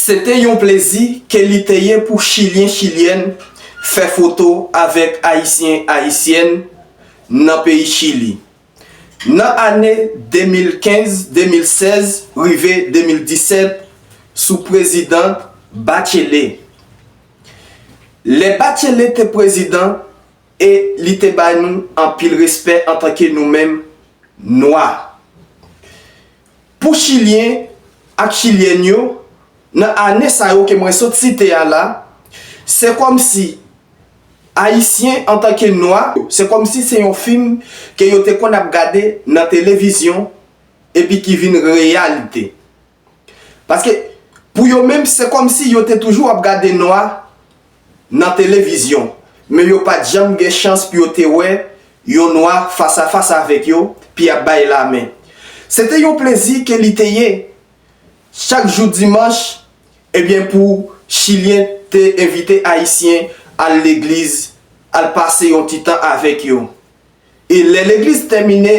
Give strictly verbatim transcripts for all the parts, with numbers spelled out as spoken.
Se te yon plezi ke li te ye pou Chilyen, Chilyèn fè foto avèk Ayisyen, Ayisyèn nan peyi Chili. Nan ane de mil kenz, de mil sèz, rive de mil disèt, sou prezidan Bachelet. Lè Bachelet te prezidan, e li te bay nou anpil respè antanke nou menm nwa. Pou Chilyen ak Chilyèn yo, nan ane sa yo ke mwen sot site a la, se kòmsi Ayisyen antanke nwa, se kòmsi se yon fim ke yo te konn ap gade nan televizyon epi ki vin reyalite. Paske pou yo menm, se kòmsi yo te toujou ap gade nwa nan televizyon, men yo pa t janm gen chans pou yo te wè yon nwa fas a fas avèk yo, pou y ap bay lamen. Se te yon plezi ke li te ye. Chak jou dimanch, ebyen, pou Chilyen te envite Ayisyen al legliz, al pase yon ti tan avèk yo. E lè legliz tèmine,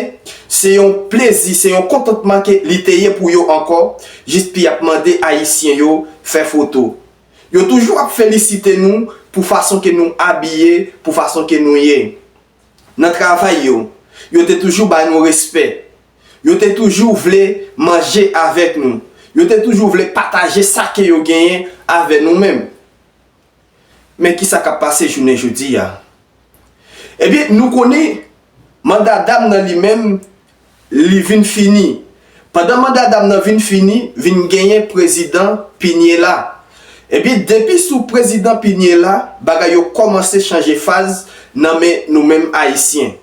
se yon plezi, se yon kontantman ke li te ye pou yo ankò, jis pou y ap mande Ayisyen yo fè foto. Yo toujou ap felisite nou pou fason ke nou abiye, pou fason ke nou ye. Nan travay yo, yo te toujou ba nou respè. Yo te toujou vle manje avèk nou. Yo te toujou vle pataje sa ke yo genyen avè nou menm. Men kisa k ap pase jounen jodi a? Ebyen, nou konnen manda dam nan li menm, li vin fini. Pandan manda dam nan vin fini, vin genyen prezidan Piñera. Ebyen, depi sou prezidan Piñera, bagay yo kòmanse chanje faz nan men nou menm Ayisyen.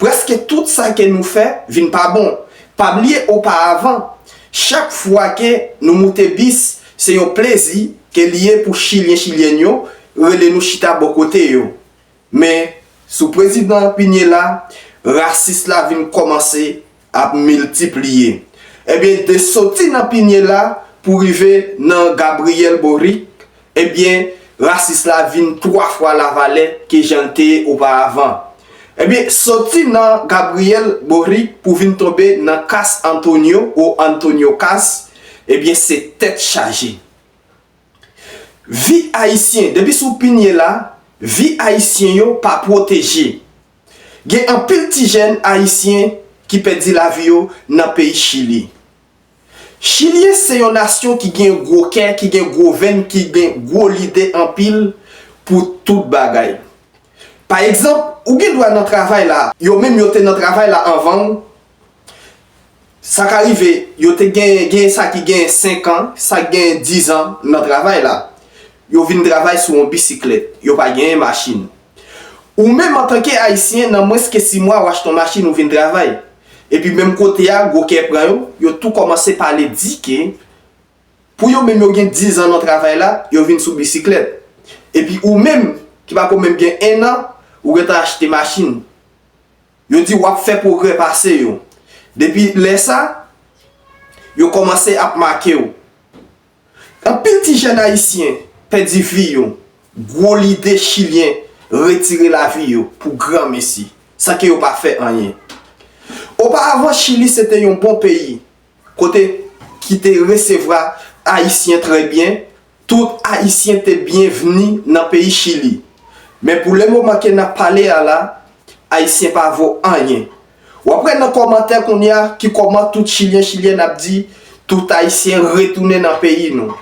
Prèske tout sa ke nou fè vin pa bon. Pa bliye oparavan, chak fwa ke nou moute bis, se yon plezi ke li ye pou Chilyen, Chilyèn yo rele nou chita bò kote yo. Men, sou prezidan Piñera, rasis la vin kòmanse ap miltipliye. Ebyen, de soti nan Piñera pou rive nan Gabriel Boric, ebyen, rasis la vin twa fwa lavalè ke jan l te ye oparavan. Ebyen, soti nan Gabriel Boric pou vin tonbe nan Cas Antonio ou Antonio Cas, ebyen, se tèt chaje. Vi Ayisyen, depi sou Piñera, vi Ayisyen yo pa pwoteje. Gen anpil ti jèn Ayisyen ki pèdi lavi yo nan peyi Chili. Chilyen se yon nasyon ki gen gwo kè, ki gen gwo venn, ki gen gwo lide anpil pou tout bagay. Pa egzanp, ou gen dwa nan travay la, yo menm yo te nan travay la anvan w. Sa ka rive, yo te gen, gen sa ki gen senk an, sa ki gen diz an nan travay la. Yo vin travay sou yon bisiklèt, yo pa genyen machin. Ou menm antanke Ayisyen, nan mwens ke sis mwa, w achte yon machin, ou vin travay. Epi menm kote a, gwo kè pran yo, yo tou kòmanse pale di ke pou yo menm yo gen diz an nan travay la, yo vin sou bisiklèt. Epi ou menm, ki pako menm gen en an, ou gentan achte machin. Yo di w ap fè pwogrè pase yo. Depi lè sa, yo kòmanse ap make w. Anpil ti jèn Ayisyen pèdi vi yo. Gwo lide Chilyen retire lavi yo pou granmesi, san ke yo pa fè anyen. Oparavan, Chili se te yon bon peyi, kote ki te resevwa Ayisyen trè byen. Tout Ayisyen te byenvni nan peyi Chili. Men pou lemoman ke n ap pale a la, Ayisyen pa vo anyen. W ap wè nan kòmantè kounye a ki kòman tout Chilyen, Chilyèn ap di tout Ayisyen retounen nan peyi nou.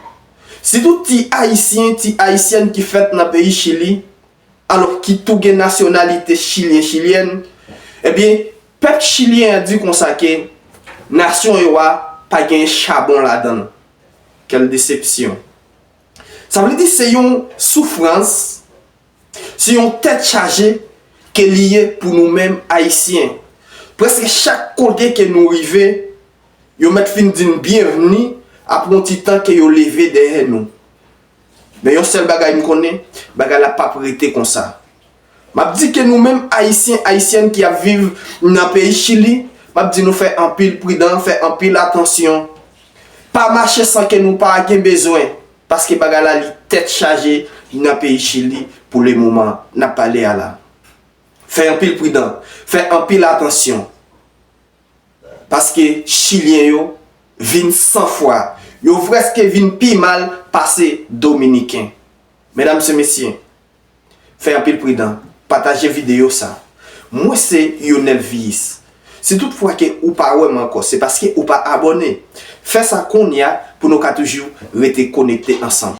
Sitou ti Ayisyen, ti Ayisyèn ki fèt nan peyi Chili, alò ki tou gen nasyonalite Chilyen, Chilyèn, ebyen, pèp chilyen an di konsa ke nasyon yo a pa gen chabon ladan l. Quelle déception! Sa vle di se yon soufrans, se yon tèt chaje ke li ye pou nou menm Ayisyen. Prèske chak kote ke nou rive, yo mèt fin di n byenvni apre yon ti tan ke yo leve dèyè nou. Men yon sèl bagay m konnen, bagay la p ap rete konsa. M ap di ke nou menm Ayisyen, Ayisyèn ki ap viv nan peyi Chili, m ap di nou fè anpil pridan, fè anpil atansyon. Pa mache san ke nou pa gen bezwen, paske bagay la li tèt chaje nan peyi Chili pou lemoman n ap pale a la. Fè anpil pridan, fè anpil atansyon. Paske Chilyen yo vin san fwa, Yo vrèske vin pi mal pase Dominiken. Medam e mesye, fè anpil pridan, pataje videyo sa. Mwen se Yonel Viyis. Si tout fwa ke ou pa wè m ankò, se paske ou pa abòne. Fè sa kounye a pou nou ka toujou rete konekte ansanm.